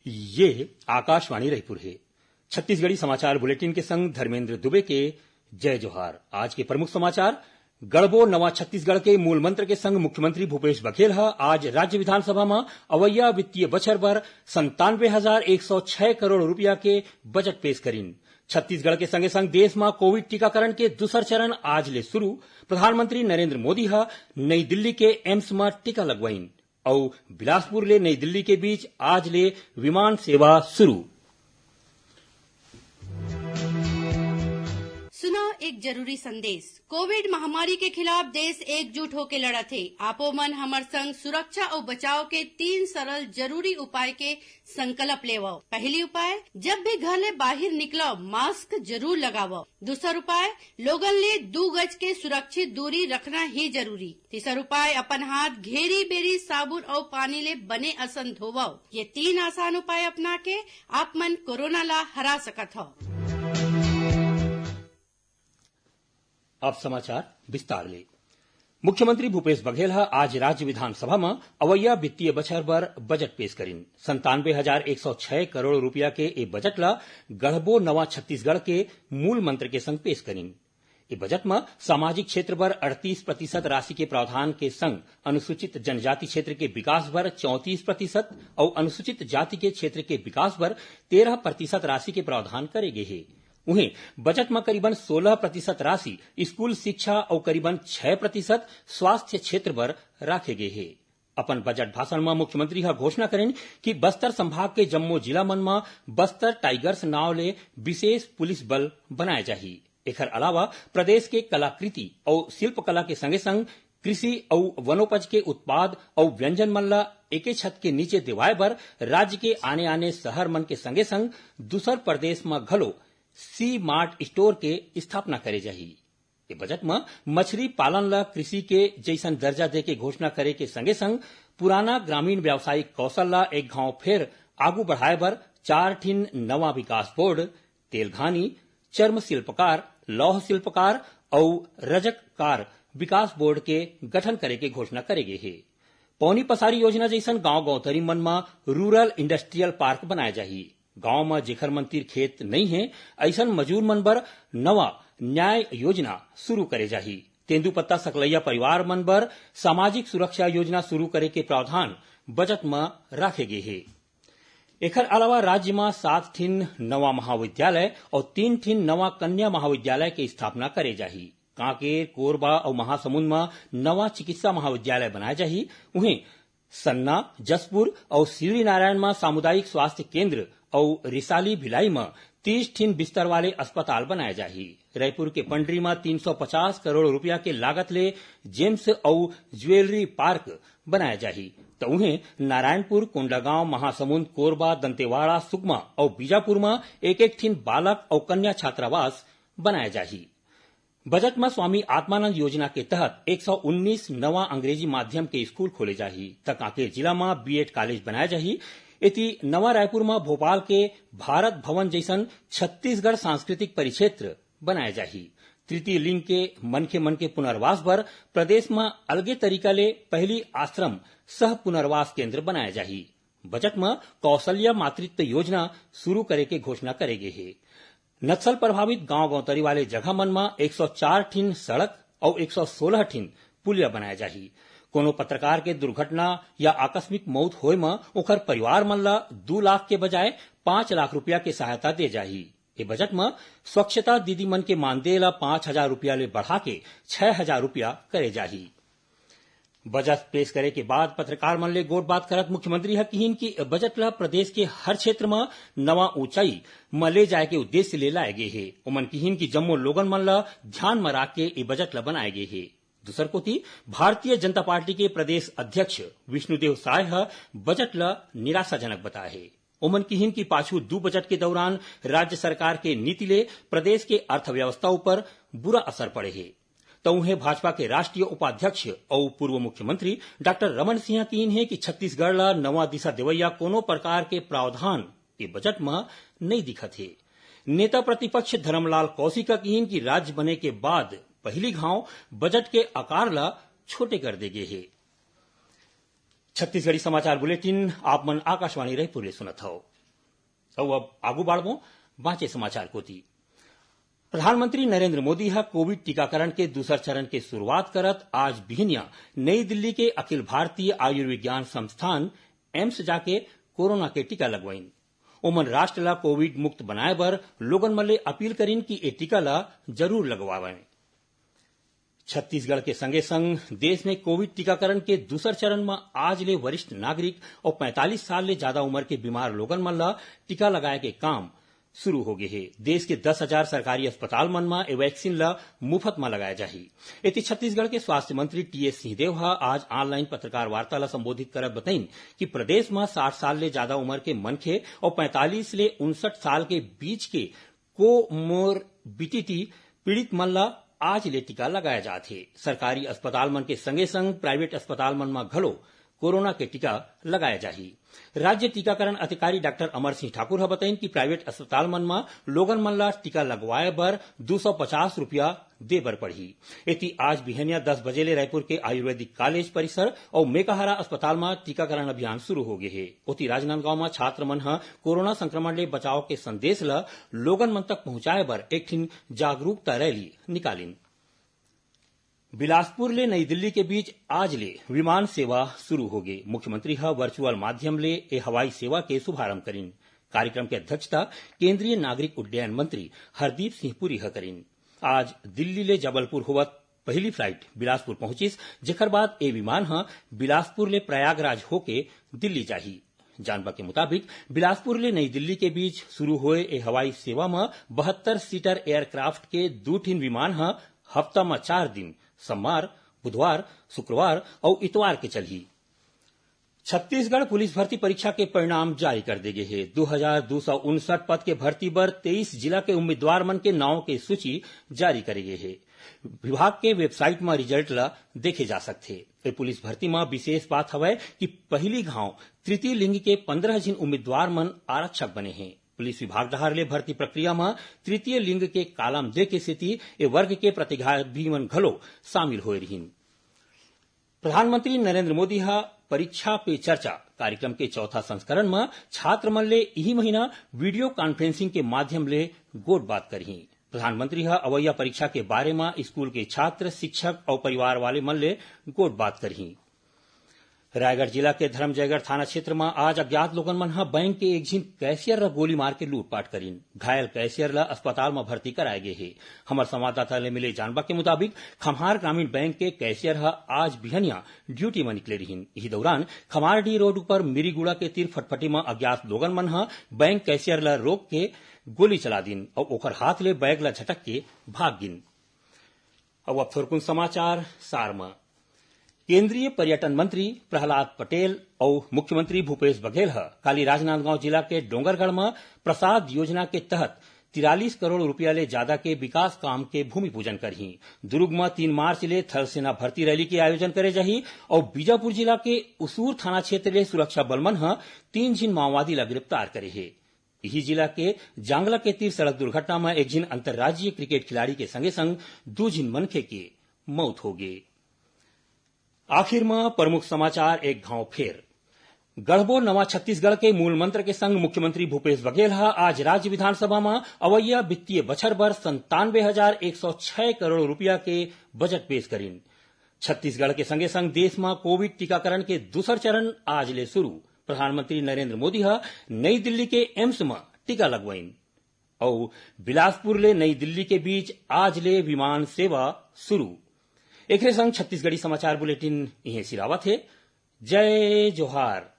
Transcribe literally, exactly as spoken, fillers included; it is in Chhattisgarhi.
ये आकाशवाणी रायपुर हे। छत्तीसगढ़ी समाचार बुलेटिन के संग धर्मेंद्र दुबे के जय जोहार। आज के प्रमुख समाचार। गढ़बो नवा छत्तीसगढ़ के मूल मंत्र के संग मुख्यमंत्री भूपेश बघेल ह आज राज्य विधानसभा म अवइया वित्तीय बछर बर संतानवे हजार एक सौ छह करोड़ रुपया के बजट पेश करिन। छत्तीसगढ़ के संगे संग देश म कोविड टीकाकरण के दूसर चरण आज ले शुरू। प्रधानमंत्री नरेंद्र मोदी ह नई दिल्ली के एम्स म टीका लगवाइन। अउ बिलासपुर ले नई दिल्ली के बीच आज ले विमान सेवा शुरू। सुनो एक जरूरी संदेश। कोविड महामारी के खिलाफ देश एकजुट होके लड़त हे। आपो मन हमर संग सुरक्षा अउ बचाव के तीन सरल जरूरी उपाय के संकल्प लेवव। पहली उपाय, जब भी घर ले बाहिर निकलव, मास्क जरूर लगावव। दूसर उपाय, लोगन ले दू गज के सुरक्षित दूरी रखना ही जरूरी। तीसर उपाय, अपन हाथ घेरी बेरी साबुन अउ पानी ले बने असन धोवव। ये तीन आसान उपाय अपना के आप मन कोरोना ला हरा सकत हव। अब समाचार विस्तार ले। मुख्यमंत्री भूपेश बघेल ह आज राज्य विधानसभा म अवइया वित्तीय बछर बर बजट पेश करिन। संतानवे हजार एक सौ छह करोड़ रुपया के ए बजट ल गढ़बो नवा छत्तीसगढ़ के मूल मंत्र के संग पेश करिन। ए बजट म सामाजिक क्षेत्र बर अड़तीस प्रतिशत राशि के प्रावधान के संग अनुसूचित जनजाति क्षेत्र के विकास बर चौंतीस प्रतिशत अउ अनुसूचित जाति के क्षेत्र के विकास बर तेरह प्रतिशत राशि के प्रावधान करे गे हे। उहें, बजट म करीबन सोलह प्रतिशत राशि स्कूल शिक्षा अउ करीबन छह प्रतिशत स्वास्थ्य क्षेत्र बर राखे गे हे। अपन बजट भाषण म मुख्यमंत्री ह घोषणा करिन कि बस्तर संभाग के जम्मो जिला मन म बस्तर टाइगर्स नांव ले विशेष पुलिस बल बनाए जाही। एखर अलावा प्रदेश के कलाकृति अउ शिल्पकला के संगे संग कृषि अउ वनोपज के उत्पाद अउ व्यंजन मन ल एके छत के नीचे देवाए बर राज्य के आने-आने शहर मन के संगे संग दूसर प्रदेश म घलो सी मार्ट स्टोर के स्थापना करे जाही। ए बजट म मछली पालन ल कृषि के जइसन दर्जा दे के घोषणा करे के संगे संग पुराना ग्रामीण व्यावसायिक कौशल ल एक घांव फेर आगू बढ़ाए बर चार ठिन नवा विकास बोर्ड, तेलघानी, चर्म शिल्पकार, लौह शिल्पकार अउ रजककार विकास बोर्ड के गठन करे के घोषणा करे गे हे। पौनी पसारी योजना जइसन गांव गौतरी मन म रूरल इंडस्ट्रियल पार्क बनाए जाही। गांव म जेखर मन तीर खेत नइ हे, अइसन मजूर मन बर नवा न्याय योजना शुरू करे जाही। तेंदूपत्ता सकलैया परिवार मन बर सामाजिक सुरक्षा योजना शुरू करे के प्रावधान बजट म राखे गे हे। एखर अलावा राज्य म सात ठिन नवा महाविद्यालय अउ तीन ठिन नवा कन्या महाविद्यालय के स्थापना करे जाही। कांकेर, कोरबा अउ महासमुंद म नवा चिकित्सा महाविद्यालय बनाए जाही। उहें, सन्ना, जशपुर अउ शिवरीनारायण म सामुदायिक स्वास्थ्य केंद्र अउ रिसाली भिलाई म तीस ठिन बिस्तर वाले अस्पताल बनाए जाही। रायपुर के पंडरी म तीन सौ पचास करोड़ रुपया के लागत ले जेम्स अउ ज्वेलरी पार्क बनाए जाही। त उहें, नारायणपुर, कोंडागांव, महासमुंद, कोरबा, दंतेवाड़ा, सुकमा अउ बीजापुर म एक-एक ठिन बालक अउ कन्या छात्रावास बनाए जाही। बजट म स्वामी आत्मानंद योजना के तहत एक सौ उन्नीस नवा अंग्रेजी माध्यम के स्कूल खोले जाही, त कांकेर जिला म बीएड कॉलेज बनाए जाही। एती नवा रायपुर म भोपाल के भारत भवन जइसन छत्तीसगढ़ सांस्कृतिक परिक्षेत्र बनाए जाही। तृतीय लिंग के मनखे मन के पुनर्वास बर प्रदेश म अलगे तरीका ले पहिली आश्रम सह पुनर्वास केंद्र बनाए जाही। बजट म कौशल्या मातृत्व योजना शुरू करे के घोषणा करे गे हे। नक्सल प्रभावित गांव गौतरी वाले जगह मन म एक सौ चार ठिन सड़क अउ एक सौ सोलह ठिन पुलिया बनाए जाही। कोनो पत्रकार के दुर्घटना या आकस्मिक मौत होए म ओखर परिवार मन ल दू लाख के बजाय पाँच लाख रुपया के सहायता दे जाही। ए बजट म स्वच्छता दीदी मन के मानदेय ल पाँच हजार रुपया ले बढ़ा के छह हजार रुपया करे जाही। बजट पेश करे के बाद पत्रकार मन ले गोठबात करत मुख्यमंत्री ह किहिन कि बजट ल प्रदेश के हर क्षेत्र म नवा ऊंचाई म ले जाए के उद्देश्य ले लाए गे हे। ओमन किहिन कि जम्मो लोगन मन ल ध्यान म राख के ए बजट ल बनाए गे हे। दूसर कोति, भारतीय जनता पार्टी के प्रदेश अध्यक्ष विष्णुदेव साय ह बजट ल निराशाजनक बताए हे। ओमन किहिन कि पाछू दू बजट के दौरान राज्य सरकार के नीति ले प्रदेश के अर्थव्यवस्था ऊपर बुरा असर पड़े हे। त उहें, भाजपा के राष्ट्रीय उपाध्यक्ष अउ पूर्व मुख्यमंत्री डॉक्टर रमन सिंह किहिन हे कि छत्तीसगढ़ ल नवा दिशा देवइया कोनो प्रकार के प्रावधान ए बजट म नइ दिखत हे। नेता प्रतिपक्ष धरमलाल कौशिक ह किहिन कि राज्य बने के बाद पहिली घांव बजट के आकार ल छोटे कर दे गे हे। छत्तीसगढ़ी समाचार बुलेटिन आप मन आकाशवाणी रायपुर ले सुनत हव। अउ अब आगू बाढ़बो बांचे समाचार कोती। प्रधानमंत्री नरेंद्र मोदी ह कोविड टीकाकरण के दूसर चरण के शुरुआत करत आज बिहनिया नई दिल्ली के अखिल भारतीय आयुर्विज्ञान संस्थान, एम्स, जाके कोरोना के टीका लगवाइन। ओमन राष्ट्र ला कोविड मुक्त बनाए बर लोगन मन ले अपील करिन कि ए टीका ला जरूर लगवावें। छत्तीसगढ़ के संगे संग देश में कोविड टीकाकरण के दूसर चरण म आज ले वरिष्ठ नागरिक अउ पैंतालीस साल ले ज्यादा उम्र के बीमार लोगन मन ला टीका लगाए के काम शुरू हो गे हे। देश के दस हजार सरकारी अस्पताल मन म ए वैक्सीन ला मुफ्त म लगाए जाही। एती छत्तीसगढ़ के स्वास्थ्य मंत्री टीएस सिंहदेव ह आज ऑनलाइन पत्रकार वार्ता ला संबोधित करत बताइन कि प्रदेश म साठ साल ले ज्यादा उम्र के मनखे अउ पैंतालीस ले उनसठ साल के बीच के कोमोर्बिडिटी पीड़ित मन ला आज ले टीका लगाया जात हे। सरकारी अस्पताल मन के संगे संग प्राइवेट अस्पताल मन म घलो कोरोना के टीका लगाया जाही। राज्य टीकाकरण अधिकारी डॉक्टर अमर सिंह ठाकुर ह बताइन कि प्राइवेट अस्पताल मन म लोगन मन ला टीका लगवाए बर दू सौ पचास रुपया दे बर पड़ही। एती आज बिहनिया दस बजे ले रायपुर के आयुर्वेदिक कॉलेज परिसर अउ मेकाहारा अस्पताल म टीकाकरण अभियान शुरू हो गे हे। ओती राजनांदगांव म छात्र मन ह कोरोना संक्रमण ले बचाव के संदेश ल लोगन मन तक पहुंचाए बर एक ठिन जागरूकता रैली निकालिन। बिलासपुर ले नई दिल्ली के बीच आज ले विमान सेवा शुरू होगे। मुख्यमंत्री ह वर्चुअल माध्यम ले ए हवाई सेवा के शुभारंभ करिन। कार्यक्रम के अध्यक्षता केंद्रीय नागरिक उड्डयन मंत्री हरदीप सिंह पुरी ह करिन। आज दिल्ली ले जबलपुर होवत पहली फ्लाइट बिलासपुर पहुंचिस, जेकर बाद ए विमान ह बिलासपुर ले प्रयागराज होके दिल्ली जाही। जानबा के मुताबिक, बिलासपुर ले नई दिल्ली के बीच शुरू होए ए हवाई सेवा म बहत्तर सीटर एयरक्राफ्ट के दू ठिन विमान ह हफ्ता म चार दिन, सोमवार, बुधवार, शुक्रवार अउ इतवार के चलही। छत्तीसगढ़ पुलिस भर्ती परीक्षा के परिणाम जारी कर दे गे हे। दू हजार दू सौ उनसठ पद के भर्ती बर तेईस जिला के उम्मीदवार मन के नांव के सूची जारी करे गे हे। विभाग के वेबसाइट म रिजल्ट ल देखे जा सकथे। ए पुलिस भर्ती म विशेष बात हवय कि पहिली घांव तृतीय लिंग के पंद्रह झिन उम्मीदवार मन आरक्षक बने हे। पुलिस विभाग डहार ले भर्ती प्रक्रिया म तृतीय लिंग के कालम दे के सेती ए वर्ग के प्रतिभागी मन घलो शामिल होए रिहिन। प्रधानमंत्री नरेंद्र मोदी ह परीक्षा पे चर्चा कार्यक्रम के चौथा संस्करण म छात्र मन ले इही महीना वीडियो कॉन्फ्रेंसिंग के माध्यम ले गोठ बात करही। प्रधानमंत्री ह अवइया परीक्षा के बारे म स्कूल के छात्र, शिक्षक अउ परिवार वाले मन ले गोठ बात करही। रायगढ़ जिला के धरमजयगढ़ थाना क्षेत्र म आज अज्ञात लोगन मन ह बैंक के एक झिन कैशियर ल गोली मार के लूटपाट करिन। घायल कैशियर ल अस्पताल म भर्ती कराए गे हे। हमर संवाददाता ले मिले जानबा के मुताबिक, खम्हार ग्रामीण बैंक के कैशियर ह आज बिहनिया ड्यूटी म निकले रिहिन। इही दौरान खम्हारडीह रोड ऊपर मिरीगुड़ा के तीर फटफटी म अज्ञात लोगन मन ह बैंक कैशियर ल रोक के गोली चला दिन अउ ओकर हाथ ले बैग ल झटक के भाग गिन। अउ अब थोरकुन समाचार सार म। केंद्रीय पर्यटन मंत्री प्रहलाद पटेल अउ मुख्यमंत्री भूपेश बघेल ह काली राजनांदगांव जिला के डोंगरगढ़ म प्रसाद योजना के तहत तिरालीस करोड़ रुपया ले जादा के विकास काम के भूमि पूजन करही। दुर्ग म तीन मार्च ले थल सेना भर्ती रैली के आयोजन करे जाही अउ बीजापुर जिला के उसूर थाना क्षेत्र ले सुरक्षा बल मन ह तीन झिन माओवादी ल गिरफ्तार करे हे। इही जिला के जांगला के तीर सड़क दुर्घटना म एक झिन अंतर्राज्यीय क्रिकेट खिलाड़ी के संगे संग दू झिन मनखे के मौत हो गे। आखिर म प्रमुख समाचार एक घांव फेर। गढ़बो नवा छत्तीसगढ़ के मूल मंत्र के संग मुख्यमंत्री भूपेश बघेल ह आज राज्य विधानसभा म अवइया वित्तीय बछर बर संतानवे हजार एक सौ छह करोड़ रुपया के बजट पेश करिन। छत्तीसगढ़ के संगे संग देश म कोविड टीकाकरण के दूसर चरण आज ले शुरू। प्रधानमंत्री नरेंद्र मोदी ह नई दिल्ली के एम्स म टीका लगवाइन। अउ बिलासपुर ले नई दिल्ली के बीच आज ले विमान सेवा शुरू। एकरे संग छत्तीसगढ़ी समाचार बुलेटिन इहें सिरावत हे। जय जोहार।